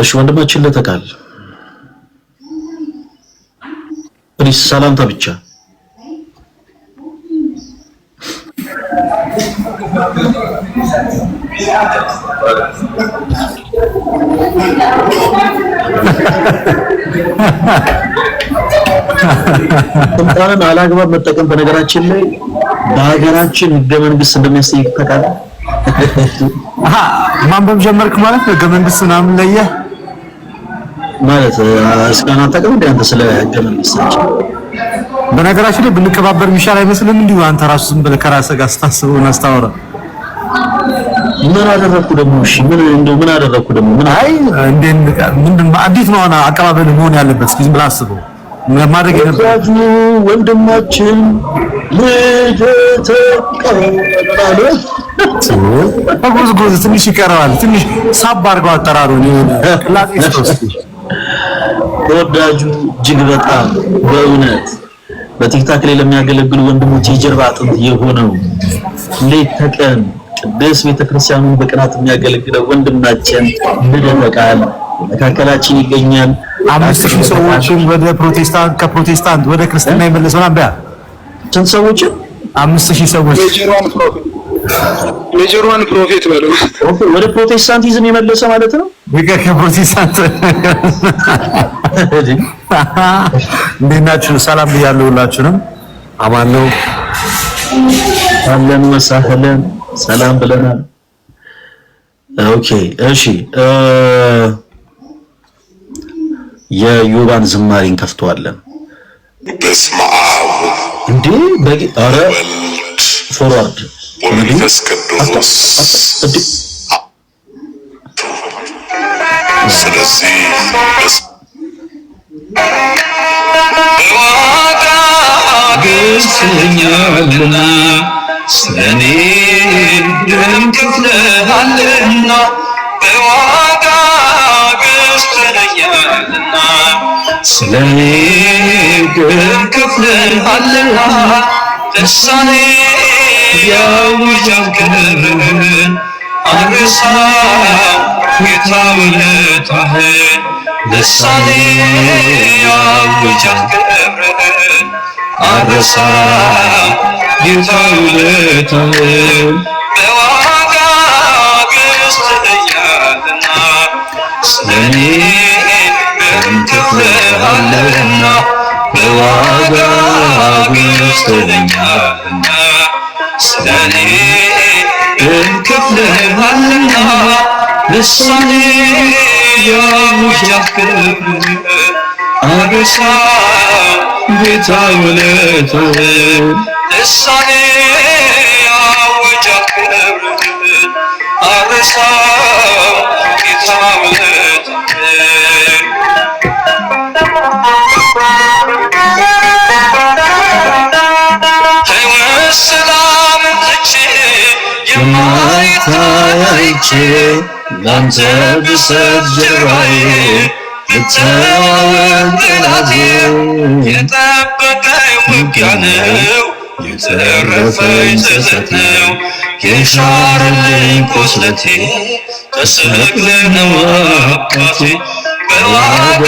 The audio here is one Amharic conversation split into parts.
እሺ ወንድማችን ለተቃል please ሰላምታ ብቻ። ስልጣንን አላግባብ መጠቀም በነገራችን ላይ በሀገራችን ህገ መንግስት እንደሚያስጠይቅ ታውቃለህ። አሃ ማንበብ ጀመርክ ማለት ነው። ህገ መንግስት ምናምን ለየህ ማለት እስካሁን አታውቅም እንደ አንተ ስለ ህገ መንግስታችን። በነገራችን ላይ ብንከባበር የሚሻል አይመስልም? እንዲሁ አንተ ራሱ ዝም ብለህ ከራስህ ጋር ስታስበው እና ስታወራ ምን አደረኩ ደግሞ? እሺ ምን እንደው ምን አደረኩ ደግሞ? ምን አይ እንዴት ምንድን እንዴት ነው አሁን አቀባበል መሆን ያለበት? እስኪ ዝም ብለህ አስበው ማድረግ የነበረ ወዳጁ ወንድማችን ልደተ ቃል ጎዝ ትንሽ ይቀረዋል። ትንሽ ሳብ አድርገው አጠራሩን የሆነ ቅላጤ ስጠው እስኪ። ተወዳጁ እጅግ በጣም በእውነት በ TikTok ላይ ለሚያገለግሉ ወንድሞች የጀርባ አጥንት የሆነው ሌት ተቀን ቅድስት ቤተክርስቲያኑን በቅናት የሚያገለግለው ወንድማችን ልደተ ቃል መካከላችን ይገኛል። 5000 ሰዎችን ወደ ፕሮቴስታንት ከፕሮቴስታንት ወደ ክርስትና የመለሰው ምናምን በያ ስንት ሰዎችን? 5000 ሰዎች Major one prophet በለው። Okay፣ ወደ ፕሮቴስታንቲዝም የመለሰ ማለት ነው። ከፕሮቴስታንት እንዴት ናችሁ? ሰላም ብያለሁ ሁላችሁንም። አማን ነው أهلا وسهلا ሰላም ብለናል። Okay እሺ፣ የዮባን ዝማሬ እንከፍተዋለን። በስመ አብ እንዴ በቂ ኧረ ወልድ Forward ወመንፈስ ቅዱስ። እንዴ ስለዚህ በዋጋ ገዝተኸኛልና ስለኔ ደም ከፍለሃልና በዋጋ ገዝተኸኛልና ስለኔ ደም ከፍለሃልና ልሳኔ ያውጃል ክብርህን አልረሳም ጌታ ውለታህን ልሳኔ ያውጃል ክብርህን አልረሳም ጌታ ውለታህን በዋጋ ገዝተኸኛልና ስለኔ ደም ከፍለሃልና በዋጋ ገዝተኸኛልና ስለኔ ደም ከፍለሃልና ልሳኔ ያውጃል ክብርህን አልረሳም ጌታ ውለታህን ልሳኔ ያውጃል ክብርህን አልረሳም ጌታ ውለታህን። ሕይወት ሰላም ትቼ የማይታይ አይቼ ላንተ ብሰጥ ጀርባዬ ልተዋወቅ ጠላቴ የጠበቀኝ ውጊያ ነው የተረፈኝ ጸጸት ነው የሻረልኝ ቁስለቴ ተሰቅለህ ነው አባቴ በዋጋ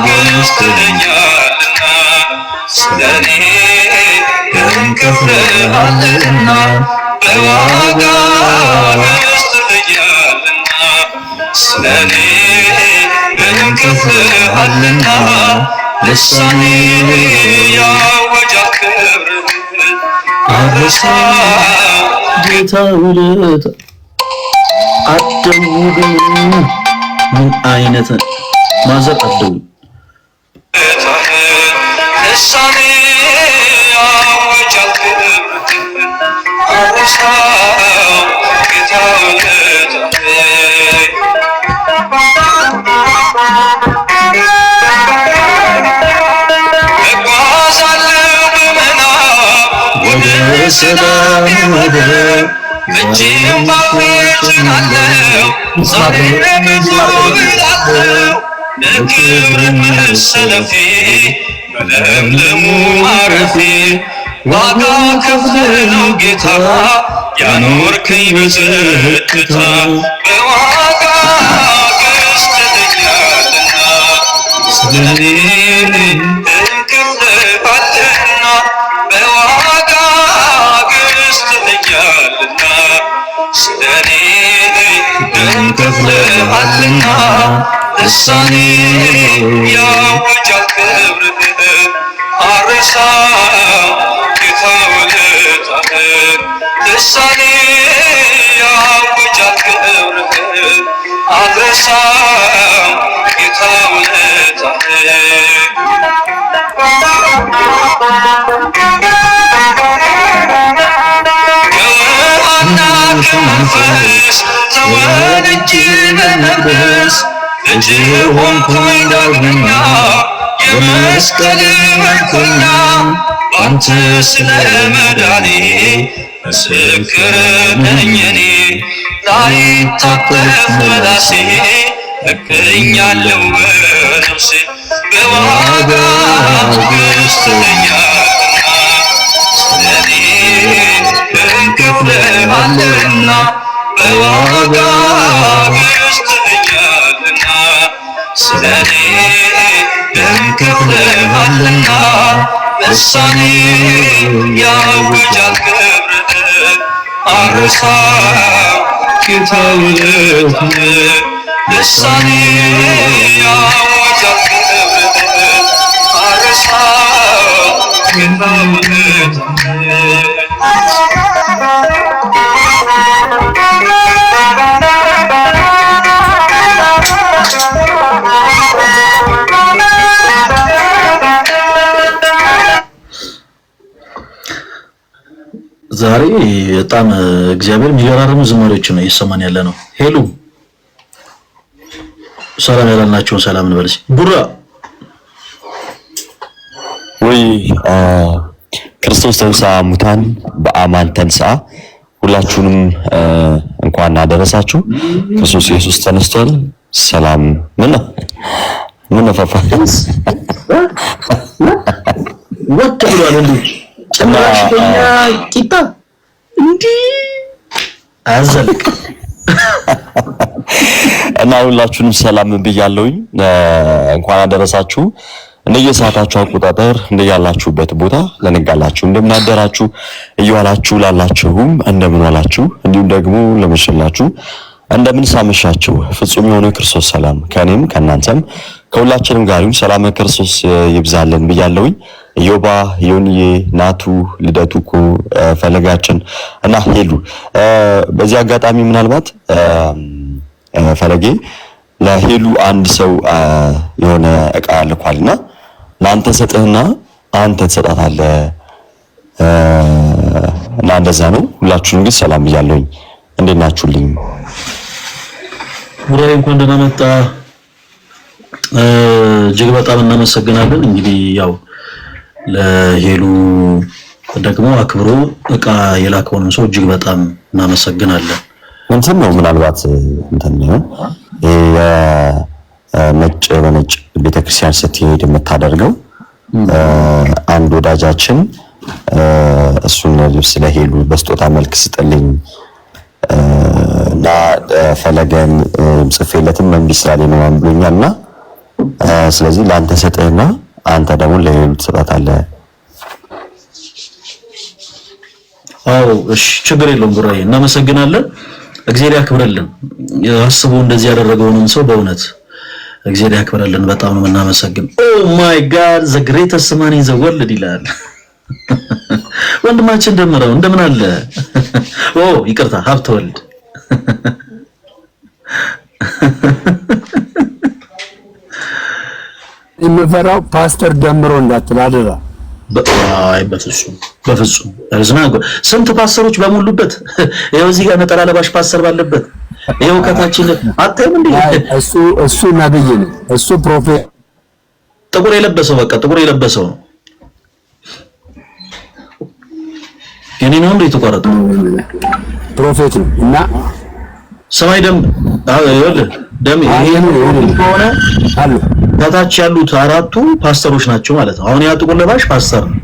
ገዝተኸኛልና ስለኔ ደም ከፍለሃልና በዋጋ ገዝተኸኛልና ስለኔ ደም ከፍለሃልና ልሳኔ ያወጃል ክብርህን አልረሳም ጌታ ውለታ አትደውሉ። ምን አይነት ማዘር አትደውሉ። ልሳኔ ያወጃል ክብርህን አልረሳም ጌታ ውለታህን። እጓዛለሁ በምናብ ወደ ሰላም ወደብ እጄን ባፌ ጭናለሁ ዛሬ ብዙ እላለሁ ለክብር መሰለፌ በለምለሙ ማረፌ ዋጋ ከፍለህ ነው ጌታ ያኖርከኝ በጸጥታ በዋጋ ገዝተኸኛልና ስለኔ እንከፍልሃልና በዋጋ ገዝተኸኛልና ስለኔ እንከፍልሃልና ልሳኔ ያውጃል ክብርህን አልረሳም ጌታ ውለታህን ልሳኔ ያውጃል ክብርህን አልረሳም ጌታ ውለታህን። ከውሃና ከመንፈስ ተወልጄ በመንፈስ ልጅ ሆንኩኝ ዳግመኛ የመስቀል ምርኮኛ ባንተ ስለ መዳኔ ምስክር ነኝ እኔ ላይታጠፍ ምላሴ እገኛለሁ በነፍሴ በዋጋ ገዝተኸኛልና ስለኔ እንከፍልሃለንና በዋጋ ገዝተኸኛልና ስለኔ እንከፍልሃለንና ልሳኔ ያውጃል ክብርህን አልረሳም ጌታ ውለታህን ልሳኔ ያውጃል ክብርህን አልረሳም ጌታ ውለታህን። ዛሬ በጣም እግዚአብሔር የሚገራርሙ ዝማሬዎችን ነው እየሰማን ያለ ነው። ሄሉ ሰላም ያላልናቸውን ሰላም እንበል እስኪ። ቡራ ወይ ክርስቶስ ተንሥአ እሙታን በአማን ተንሥአ። ሁላችሁንም እንኳን አደረሳችሁ። ክርስቶስ ኢየሱስ ተነስቷል። ሰላም። ምን ነው ምን ነው ፋፋ ወጥ ብሏል እንዴ? ጭራሽ በኛ ቂጣ እንዲህ አያዘልቅ። እና ሁላችሁንም ሰላም ብያለሁኝ። እንኳን አደረሳችሁ። እንደየሰዓታችሁ አቆጣጠር እንደያላችሁበት ቦታ ለነጋላችሁ እንደምን አደራችሁ፣ እየዋላችሁ ላላችሁም እንደምን ዋላችሁ፣ እንዲሁም ደግሞ ለመሸላችሁ እንደምን ሳመሻችሁ። ፍጹም የሆነ ክርስቶስ ሰላም ከእኔም ከእናንተም ከሁላችንም ጋር ይሁን። ሰላም ክርስቶስ ይብዛልን ብያለሁኝ። ዮባ፣ ዮኒዬ፣ ናቱ፣ ልደቱ እኮ ፈለጋችን እና ሄሉ፣ በዚህ አጋጣሚ ምናልባት ፈለጌ ለሄሉ አንድ ሰው የሆነ እቃ ልኳልና ለአንተ ሰጥህና አንተ ትሰጣታለህ እና እንደዛ ነው። ሁላችሁንም ግን ሰላም ብያለሁኝ። እንዴት ናችሁልኝ? ቡራዬ እንኳን ደህና መጣ። እጅግ በጣም እናመሰግናለን። እንግዲህ ያው ለሄሉ ደግሞ አክብሮ እቃ የላከውንም ሰው እጅግ በጣም እናመሰግናለን። እንትን ነው ምናልባት እንትን ነው ነጭ በነጭ ቤተክርስቲያን ስትሄድ የምታደርገው አንድ ወዳጃችን እሱን ልብስ ለሄሉ በስጦታ መልክ ስጥልኝ እና ፈለገን ጽፌለትም እምቢ ስላለኝ ነው ምናምን ብሎኛል። እና ስለዚህ ለአንተ ሰጥህና አንተ ደግሞ ለሄሉ ትሰጣታለህ። አዎ እሺ፣ ችግር የለውም ቡራዬ፣ እናመሰግናለን። እግዚአብሔር ያክብርልን። አስቦ እንደዚህ ያደረገውንም ሰው በእውነት እግዚአብሔር ያክብርልን። በጣም ነው የምናመሰግን። Oh my God, the greatest man in the world ይላል ወንድማችን ደምረው። እንደምን አለ? ኦ ይቅርታ፣ ሀብተ ወልድ። የምፈራው ፓስተር ደምሮ እንዳትል አደራ። አይ በፍጹም በፍጹም። እዝና ስንት ፓስተሮች በሞሉበት፣ ይኸው እዚህ ጋር ነጠላ ለባሽ ፓስተር ባለበት፣ ይኸው ከታችን አታይም እንዴ? እሱ እሱ ነብይ ነው። እሱ prophet ጥቁር የለበሰው፣ በቃ ጥቁር የለበሰው ነው። የኔ ነው እንዴ የተቆረጠው? Prophet ነው እና ሰማይ ደም፣ አዎ ይኸውልህ ደም ይሄ ከሆነ አሉ ከታች ያሉት አራቱ ፓስተሮች ናቸው ማለት ነው። አሁን ያ ጥቁር ለባሽ ፓስተር ነው፣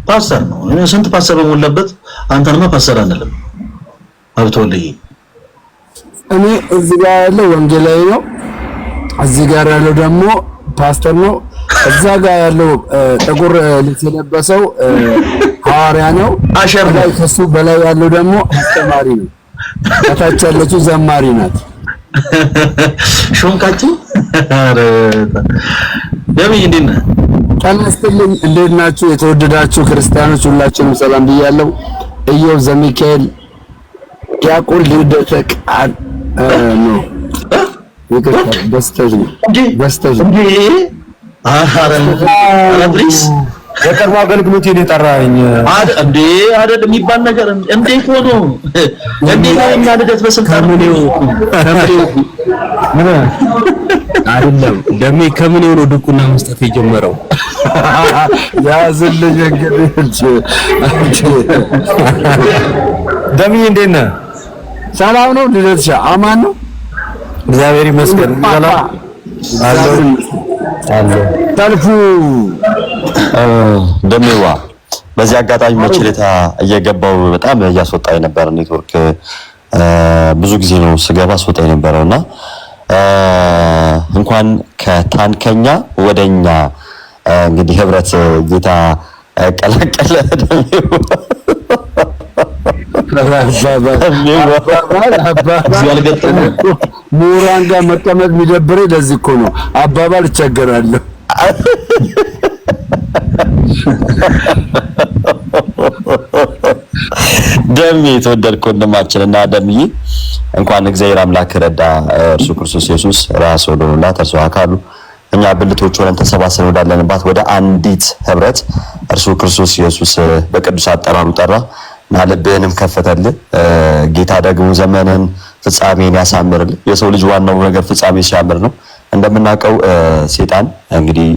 ፓስተር ነው። ስንት ፓስተር በሞላበት አንተንማ ፓስተር አንልም። ሀብተወልድዬ እኔ እዚህ ጋር ያለው ወንጌላዊ ነው። እዚህ ጋር ያለው ደግሞ ፓስተር ነው። እዛ ጋር ያለው ጥቁር ልብስ የለበሰው ሐዋርያ ነው። Usher ነው። ከሱ በላይ ያለው ደግሞ አስተማሪ ነው። ከታች ያለችው ዘማሪ ናት። ሾንካችሁ። ኧረ ደምዬ እንዴት ነህ? ጤና ይስጥልኝ። እንዴት ናችሁ? የተወደዳችሁ ክርስቲያኖች ሁላችሁንም ሰላም ብያለሁ። ኢዮብ ዘሚካኤል፣ ዲያቆን ልደተ ቃል ነው። ይቅርታ በስተት ነው፣ በስተት ነው። ኧረ please። የቀድሞ አገልግሎት ሄደ ጠራኝ። እንዴ አይደል የሚባል ነገር እንዴት ሆኖ እንዴት ነው የኛ ልደት በስልጣን ምን አይደለም ደሜ ከምን ሆኖ ድቁና መስጠት የጀመረው? ያዝልኝ እንግዲህ። ደምዬ እንዴት ነህ? ሰላም ነው ልደትሻ? አማን ነው። እግዚአብሔር ይመስገን። ሰላም አለሁ አለሁ። ሰልፉ ደሜዋ በዚህ አጋጣሚ መችለታ እየገባው በጣም እያስወጣኝ ነበር። ኔትወርክ ብዙ ጊዜ ነው ስገባ አስወጣኝ ነበረውና እንኳን ከታንከኛ ወደኛ እንግዲህ ህብረት ጌታ ቀላቀለ። ምሁራን ጋር መቀመጥ የሚደብረኝ ለዚህ እኮ ነው። አባባል እቸገራለሁ። ደሜ የተወደድክ ወንድማችን እና ደምዬ እንኳን እግዚአብሔር አምላክ ረዳ። እርሱ ክርስቶስ ኢየሱስ ራስ ሆኖላት እርሱ አካሉ እኛ ብልቶች ሆነን ተሰባስበን ወዳለንባት ወደ አንዲት ህብረት እርሱ ክርስቶስ ኢየሱስ በቅዱስ አጠራሩ ጠራ እና ልብህንም ከፈተልህ። ጌታ ደግሞ ዘመንህን ፍጻሜን ያሳምርልህ። የሰው ልጅ ዋናው ነገር ፍጻሜ ሲያምር ነው። እንደምናውቀው ሴጣን እንግዲህ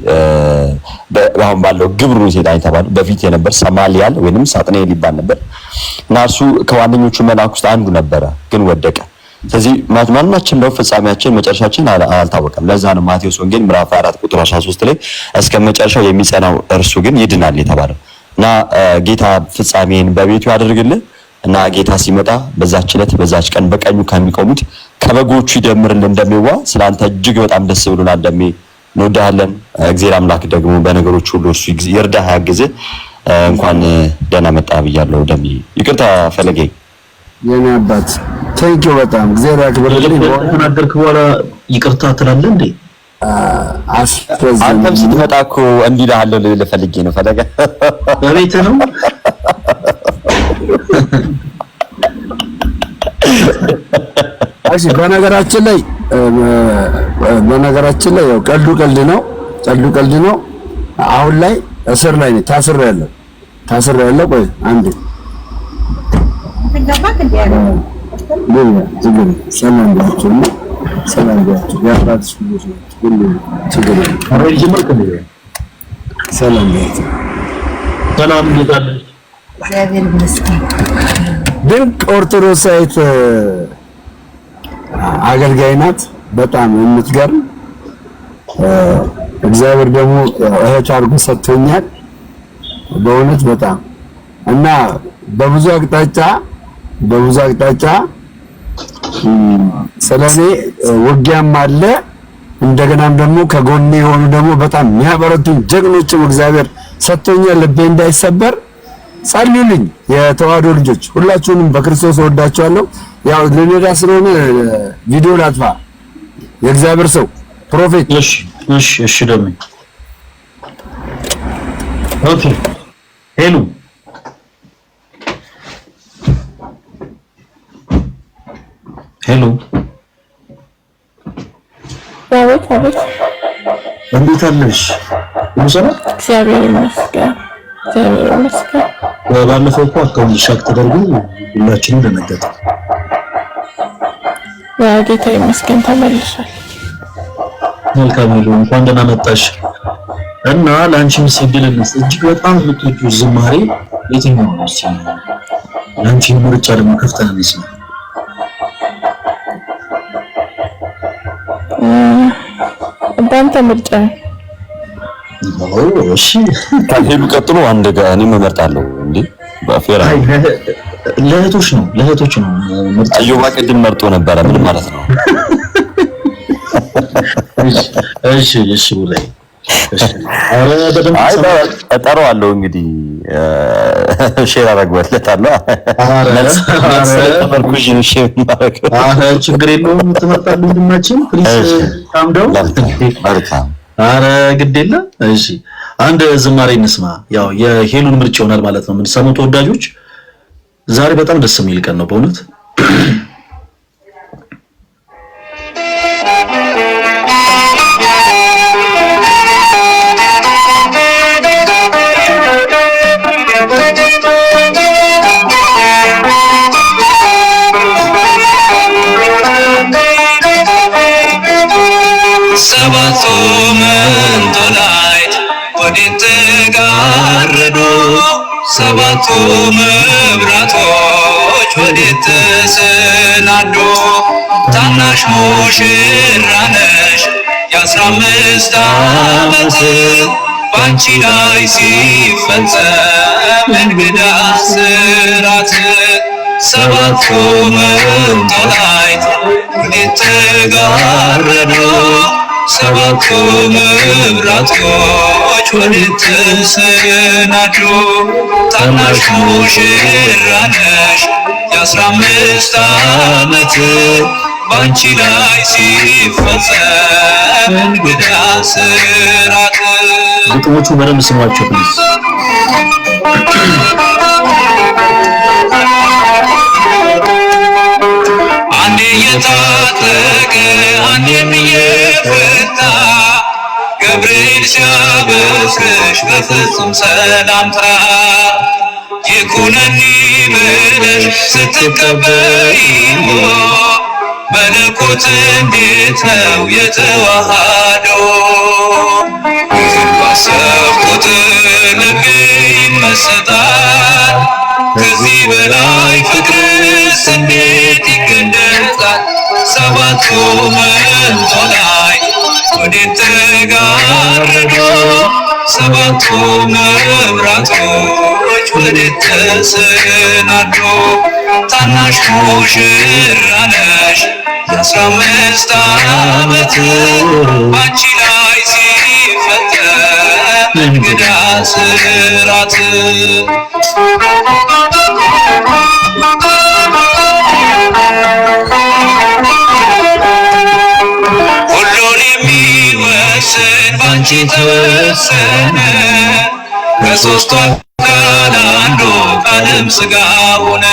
አሁን ባለው ግብሩ ሴጣን የተባለው በፊት የነበር ሰማሊያል ወይንም ሳጥናኤል ይባል ነበር እና እርሱ ከዋነኞቹ መልአክ ውስጥ አንዱ ነበረ፣ ግን ወደቀ። ስለዚህ ማናችን ነው ፍጻሜያችን መጨረሻችን አልታወቀም። ለዛ ነው ማቴዎስ ወንጌል ምዕራፍ 4 ቁጥር 13 ላይ እስከ መጨረሻው የሚጸናው እርሱ ግን ይድናል የተባለው። እና ጌታ ፍጻሜን በቤቱ ያደርግልህ እና ጌታ ሲመጣ በዛች ዕለት በዛች ቀን በቀኙ ከሚቆሙት ከበጎቹ ይደምርልን። እንደሚዋ ስላንተ እጅግ በጣም ደስ ብሎናል። ደሜ እንወድሃለን። እግዚአብሔር አምላክ ደግሞ በነገሮች ሁሉ እርሱ ይርዳህ፣ ያግዝህ። እንኳን ደህና መጣ ብያለሁ። ደሜ ይቅርታ ፈለገ የኔ አባት thank you በጣም እግዚአብሔር ያክብርልኝ። ከተናገርክ በኋላ ይቅርታ ትላለህ እንዴ? አንተም ስትመጣ እኮ እንዲህ እልሃለሁ ልልህ ፈልጌ ነው። ፈለገ በቤትህ ነው። እሺ በነገራችን ላይ ያው ቀልዱ ቀልድ ነው፣ ቀልዱ ቀልድ ነው። አሁን ላይ እስር ላይ ነኝ፣ ታስሬያለሁ፣ ታስሬያለሁ። ቆይ አንዴ ሰላም ቢያችሁ ሰላም ቢያችሁ የአባትሽ ልጆች ናቸው። ሁሉ ችግር የለም። ሰላም ቢያችሁ። ሰላም እንዴት አለሽ? እግዚአብሔር ይመስገን። ድንቅ ኦርቶዶክሳዊት አገልጋይ ናት። በጣም የምትገርም እግዚአብሔር ደግሞ እህት አድርጎ ሰጥቶኛል። በእውነት በጣም እና በብዙ አቅጣጫ በብዙ አቅጣጫ ስለኔ ውጊያም አለ። እንደገናም ደግሞ ከጎኔ የሆኑ ደግሞ በጣም የሚያበረቱኝ ጀግኖችም እግዚአብሔር ሰጥቶኛል። ልቤ እንዳይሰበር ጸልዩልኝ። የተዋህዶ ልጆች ሁላችሁንም በክርስቶስ እወዳችኋለሁ። ያው ልንሄዳ ስለሆነ ቪዲዮ ላጥፋ። የእግዚአብሔር ሰው prophet። እሺ እሺ እሺ ደሜ okay። Hello hello። አቤት አቤት። እንዴት አለሽ? ሁሉ ሰላም? እግዚአብሔር ይመስገን፣ እግዚአብሔር ይመስገን። ባለፈው እኮ account hack ተደርጎ ሁላችንም ደነገጥን። ያው ጌታ ይመስገን ተመልሷል። መልካም hello፣ እንኳን ደህና መጣሽ። እና ለአንቺ ምስግልልስ እጅግ በጣም የምትወጂው ዝማሬ የትኛው ነው? እስኪ ለአንቺ ምርጫ ደግሞ ከፍተን እንስማ። በአንተ ምርጫ። እሺ ከሄሉ ቀጥሎ አንድ ጋር እኔም እመርጣለሁ። እንዴ በፌራ ለእህቶች ነው ለእህቶች ነው ምርጫ። እዮባ ቅድም መርጦ ነበረ። ምን ማለት ነው? እሺ እሺ ቡራዬ እሺ። ኧረ በደንብ አይ ትሰማለህ። እጠራዋለሁ እንግዲህ share አደርግበታለሁ። ኧረ መልስ መልስ ኧረ ተመርኩዤ ነው share የማደርገው። ኧረ ችግር የለውም ትመርጣለህ ወንድማችን። Please እሺ calm down። መልካም መልካም። አረ ግድ የለ። እሺ አንድ ዝማሬ እንስማ። ያው የሄሉን ምርጫ ይሆናል ማለት ነው የምንሰማው። ተወዳጆች ዛሬ በጣም ደስ የሚል ቀን ነው በእውነት። ሰባቱ መንጦላዕት ወዴት ተጋረዱ? ሰባቱ መብራቶች ወዴት ተሰናዱ? ታናሽ ሙሽራ ነሽ የ15 ዓመት ባንቺ ላይ ሲፈጸም እንግዳ ስራት። ሰባቱ መንጦላዕት ወዴት ተጋረዱ? ሰባቱ መብራቶች ወዴት ተሰናዱ? ታናሽ ሙሽራ ነሽ የ15 ዓመት ባንቺ ላይ ሲፈጸም እንግዳ ስራት። ግጥሞቹ በደንብ ስሟቸው please። አንዴ እየታጠቀ አንዴም እየፈታ ገብርኤል ሲያበስርሽ በፍጹም ሰላምታ ይኩነኒ ብለሽ ስትቀበይው መለኮት እንዴት ነው የተዋሃደው? ይህን ባሰብኩት ልቤ ይመሰጣል። ከዚህ በላይ ፍቅርስ እንዴት ይገለጻል? ሰባቱ መንጦላዕት ወዴት ተጋረዱ? ሰባቱ መብራቶች ወዴት ተሰናዱ? ታናሽ ሙሽራ ነሽ የ15 ዓመት ባንቺ ላይ ሲፈጸም እንግዳ ስራት። ሁሉን የሚወስን ባንቺ ተወሰነ። ከሦስቱ አካል አንዱ ቃልም ሥጋ ሆነ።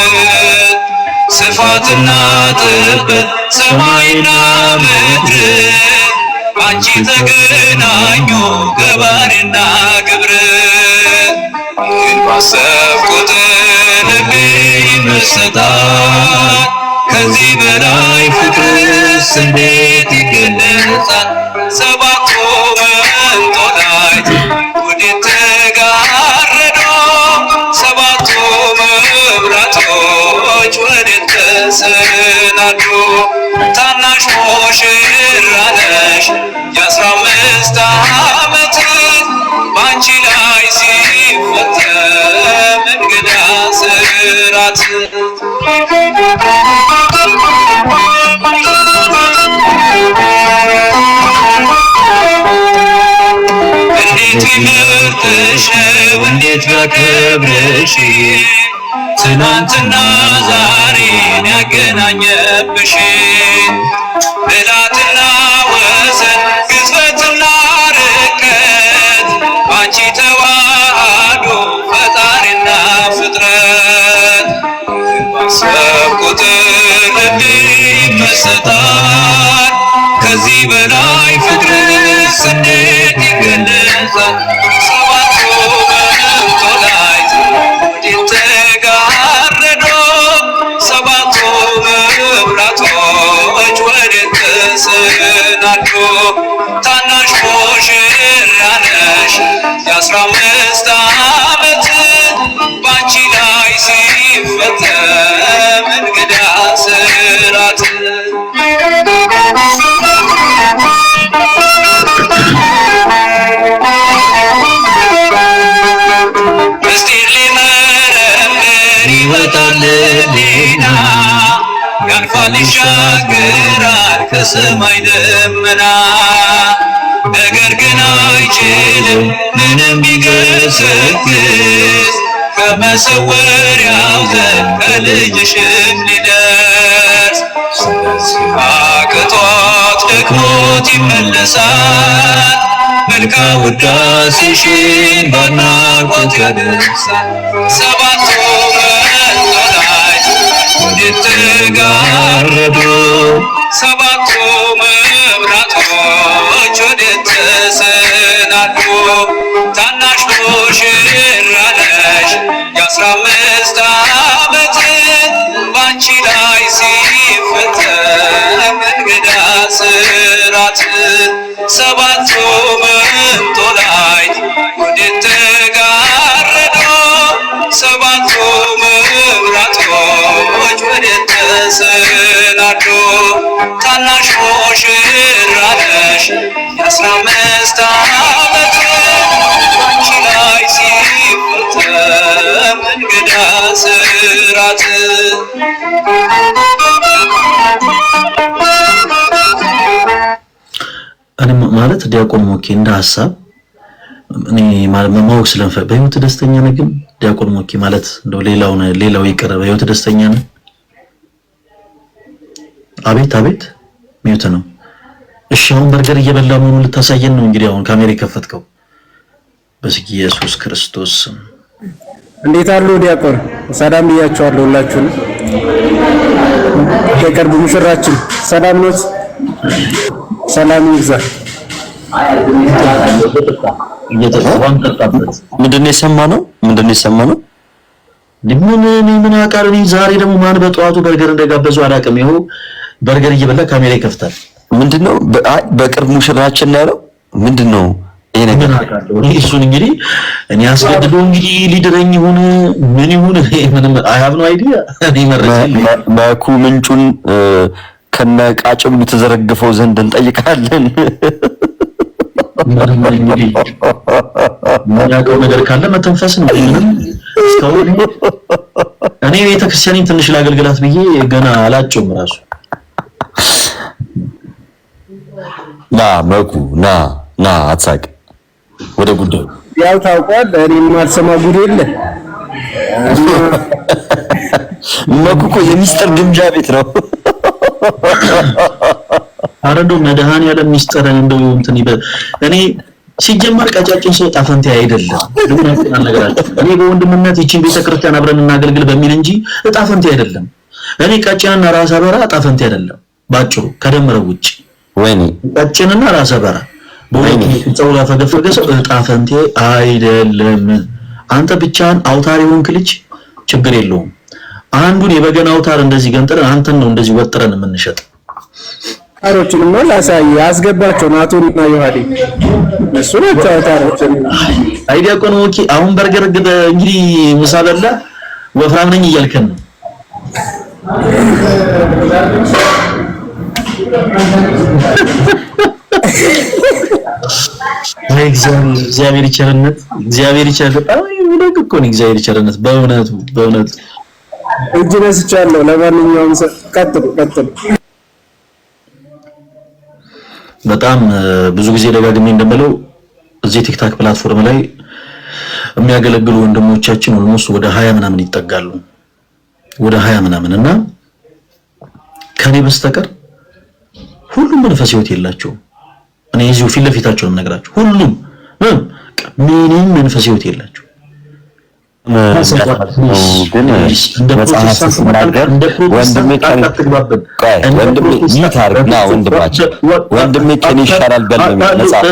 ስፋትና ጥበት ሰማይና ምድር ባንቺ ተገናኙ ገባሬና ግብር። ይህን ባሰብኩት ልቤ ይመሰጣል። ከዚህ በላይ ፍቅርስ እንዴት ይገለጻል? ሰባቱ መንጦላዕት ወዴት ተጋረዱ? ሰባቱ መብራቶች ወዴት ተሰናዱ? ታናሽ ሙሽራ ነሽ የ15 ዓመት ባንቺ ላይ ሲፈጸም እንግዳ ስራት። እንዴት ቢመርጥሽ ነው እንዴት ቢያከብርሽ ትናንትና ዛሬን ያገናኘብሽ። ብላትና ወሰን ግዝፈትና ርቀት ባንቺ ተዋህዶ ፈጣሪና ፍጥረት። ባሰብኩት ልቤ ይመሰጣል። ከዚህ በላይ ፍቅርስ እንዴት ይገለጻል? ሰባቱ መንጦላዕት ወዴት ተጋረዱ? ሰባቱ መብራቶች ወዴት ተሰናዱ? ታናሽ ሙሽራ ነሽ የ15 ዓመት ባንቺ ላይ ሲፈጸም እንግዳ ስራት። ምስጢር ሊመረምር ይወጣል ሕሊና ያልፋል ይሻገራል ከሰማይ ደመና። መንግሥት ከመሰወሪያው ዘንድ ከልጅሽም ሊደርስ ስለዚህ አቅቶት ደክሞት ይመለሳል። መልካም ውዳሴሽን በአድናቆት ያደርሳል። ሰባቱ መንጦላዕት ወዴት ተጋረዱ? ሰባቱ መብራቶች ወዴት ተሰናዱ? ታናሽ ሙሽራ ነሽ የ15 ዓመት ባንቺ ላይ ሲፈጸም እንግዳ ስራት። ሰባቱ መንጦላዕት ወዴት ተጋረዱ? ሰባቱ መብራቶች ወዴት ተሰናዱ? ታናሽ ሙሽራ ነሽ የ15 ዓመት ባንቺ ላይ ሲፈጸም እንግዳ ስራት። እኔ ማለት ዲያቆን ሞኬ እንደ ሀሳብ እኔ ማወቅ ስለምፈልግ በህይወት ደስተኛ ነህ? ግን ዲያቆን ሞኬ ማለት እንደው ሌላው ይቅር፣ በህይወት ደስተኛ ነህ? አቤት አቤት፣ mute ነው። እሺ አሁን በርገር እየበላ መሆኑን ልታሳየን ነው እንግዲህ አሁን ካሜራ የከፈትከው። በስመ ኢየሱስ ክርስቶስ። እንዴት አሉ ዲያቆን? ሰላም ብያቸዋለሁ ሁላችሁን። የቅርብ ሙሽራችን ሰላም ኖት? ሰላም ይብዛ። ምንድን ነው የሰማነው? ምንድን ነው የሰማነው? ምን እኔ ምን አውቃለሁ? እኔ ዛሬ ደግሞ ማን በጠዋቱ በርገር እንደጋበዙ አላውቅም። ይኸው በርገር እየበላ ካሜራ ይከፍታል። ምንድነው? በቅርብ ሙሽራችን ነው ያለው። ምንድነው ይሄ ነገር? ምን አውቃለሁ እኔ እሱን እንግዲህ እኔ አስገድዶ እንግዲህ ሊድረኝ ይሁን ምን ይሁን እኔ ምንም I have no idea። እኔ መረጃ የለኝም። መኩ ምንጩን ከነቃጭሉ ተዘረግፈው ዘንድ እንጠይቃለን። ምንም እንግዲህ የሚያውቀው ነገር ካለ መተንፈስ ነው። ምንም እስካሁን እኔ ቤተክርስቲያኔን ትንሽ ላገልግላት ብዬ ገና አላጨውም ራሱ። ና መኩ ና ና፣ አትሳቅ። ወደ ጉዳዩ ያው ታውቋል። እኔ የማልሰማ ጉድ የለ። መኩ እኮ የሚስጥር ግምጃ ቤት ነው። ኧረ እንደው መድኃኒዓለም ሚስጥርን እንደው እንትን ይበል። እኔ ሲጀመር ቀጫጭን ሰው ጣፈንቴ አይደለም። ለምን አልነገራችሁም? እኔ በወንድምነት ይቺን ቤተክርስቲያን አብረን እናገልግል በሚል እንጂ እጣፈንቴ አይደለም። እኔ ቀጭንና ራሰ በራ እጣፈንቴ አይደለም። ባጭሩ ከደመረው ውጭ ወይኔ ቀጭንና ራሰ በራ በሁለቱ ፀጉር ያፈገፈገ ሰው እጣፈንቴ አይደለም። አንተ ብቻህን አውታር የሆንክ ልጅ ችግር የለውም። አንዱን የበገና አውታር እንደዚህ ገንጥለን አንተን ነው እንደዚህ ወጥረን የምንሸጥ። አውታሮችንማ ላሳይ አስገባቸው። ናቱንና ዮሐዴ እነሱ ናቸው አውታሮችን። አይ ዲያቆን ሞኬ አሁን በርገር እንግዲህ ምሳ በላ ወፍራም ነኝ እያልከን ነው። አይ እግዚአብሔር ቸርነት፣ እግዚአብሔር ቸርነት፣ አይ ደግ እኮ ነው እግዚአብሔር ቸርነት። በእውነቱ በእውነቱ እጅ ነስቻለሁ። ለማንኛውም ቀጥሉ ቀጥሉ። በጣም ብዙ ጊዜ ደጋግሜ እንደምለው እዚህ ቲክታክ platform ላይ የሚያገለግሉ ወንድሞቻችን almost ወደ 20 ምናምን ይጠጋሉ፣ ወደ 20 ምናምን እና ከኔ በስተቀር ሁሉም መንፈስ ህይወት የላቸውም። እኔ እዚሁ ፊት ለፊታቸው ነው የምነግራቸው። ሁሉም ምንም መንፈስ ህይወት የላቸው። ግን መጽሐፍ ሲናገር ወንድሜ ወንድሜ mute አድርግ ና ወንድማችን ወንድሜ ከኔ ይሻላል በል ነው የሚለው መጽሐፍ።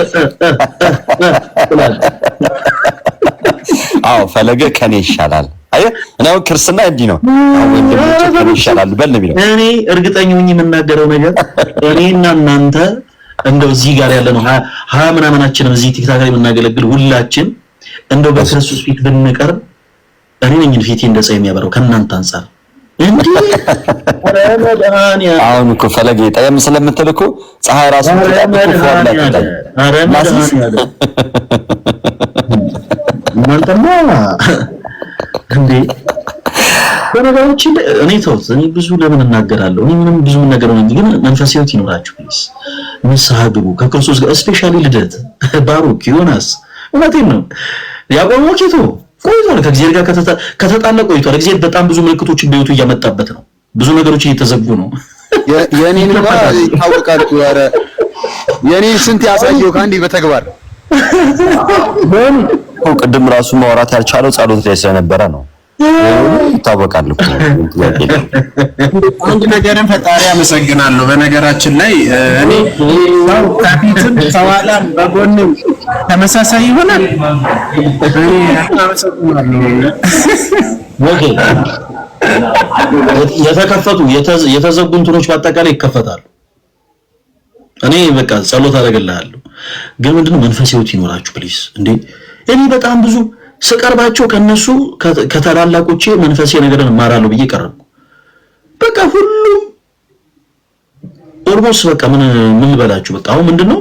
አዎ ፈለገ ከኔ ይሻላል። አየህ እኔ አሁን ክርስትና እንዲህ ነው። አሁን ወንድሞቼ ከኔ ይሻላል በል ነው የሚለው። እኔ እርግጠኛ ሆኜ የምናገረው ነገር እኔና እናንተ እንደው እዚህ ጋር ያለ ነው 20 ምናምናችንም እዚህ ቲክታክ ላይ የምናገለግል ሁላችን እንደው በክርስቶስ ፊት ብንቀርብ እኔ ነኝ ፊቴ እንደ ፀሐይ የሚያበራው ከእናንተ አንፃር። እንዴ አሁን እኮ ፈለገ ጠየም ስለምትል እኮ ፀሐይ ራሱ እናንተማ እንዴ በነገራችን ላይ እኔ ተውት፣ እኔ ብዙ ለምን እናገራለሁ? እኔ ምንም ብዙ ነገር ነው፣ ግን መንፈሳዊ ሕይወት ይኖራችሁ please። ንስሐ ግቡ ከክርስቶስ ጋር especially ልደት፣ ባሩክ፣ ዮናስ እውነቴን ነው። ዲያቆን ሞኬቶ ቆይቷል። ከእግዚአብሔር ጋር ከተጣላ ቆይቷል። እግዚአብሔር በጣም ብዙ ምልክቶችን በህይወቱ እያመጣበት ነው። ብዙ ነገሮች እየተዘጉ ነው። የኔንማ ይታወቃል እኮ። ኧረ የኔን ስንት ያሳየው ከአንዴ በተግባር። ቅድም ራሱ ማውራት ያልቻለው ጸሎት ላይ ስለነበረ ነው። ይታወቃል እኮ፣ ጥያቄ የለም። አንድ ነገርን ፈጣሪ አመሰግናለሁ። በነገራችን ላይ እኔ ሰው ከፊትም ከኋላም በጎንም ተመሳሳይ ይሆናል። እኔ አመሰግናለሁ። Okay፣ የተከፈቱ የተዘጉ እንትኖች በአጠቃላይ ይከፈታሉ። እኔ በቃ ጸሎት አደርግልሃለሁ። ግን ምንድነው መንፈስ ህይወት ይኖራችሁ please። እንዴ እኔ በጣም ብዙ ስቀርባቸው ከነሱ ከታላላቆቼ መንፈሳዊ ነገርን እማራለሁ ብዬ ቀረብኩ። በቃ ሁሉም almost በቃ ምን ምን ልበላችሁ፣ በቃ አሁን ምንድነው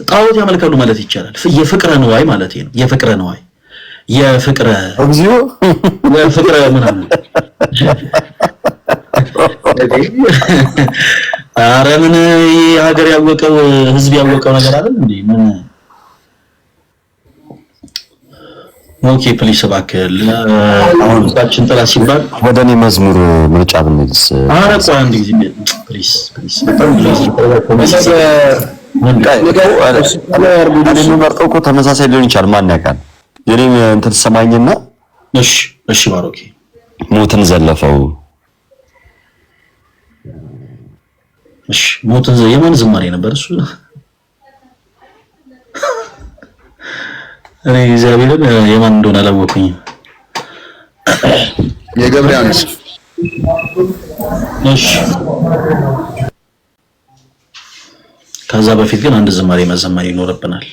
ጣዖት ያመልካሉ ማለት ይቻላል። የፍቅረ ንዋይ ማለት ነው። የፍቅረ ንዋይ፣ የፍቅረ እግዚኦ፣ የፍቅረ ምናምን። ኧረ ምን ሀገር ያወቀው ህዝብ ያወቀው ነገር አይደል እንዴ? ምን okay please እባክህ ለአሁን ጥላ ሲባል ወደ እኔ መዝሙር ምርጫ ብንልስ? ኧረ ቆይ አንድ ጊዜ please please። በጣም እኔ የምመርጠው እኮ ተመሳሳይ ሊሆን ይችላል። ማን ያውቃል? የኔን እንትን ሰማኝና። እሺ እሺ ባሮኬ። ሞትን ዘለፈው። እሺ፣ ሞትን የማን ዝማሬ ነበር እሱ? እኔ እግዚአብሔርን የማን እንደሆነ አላወኩኝም። የገብርያኖስ። እሺ፣ ከዛ በፊት ግን አንድ ዝማሬ መዘመር ይኖርብናል።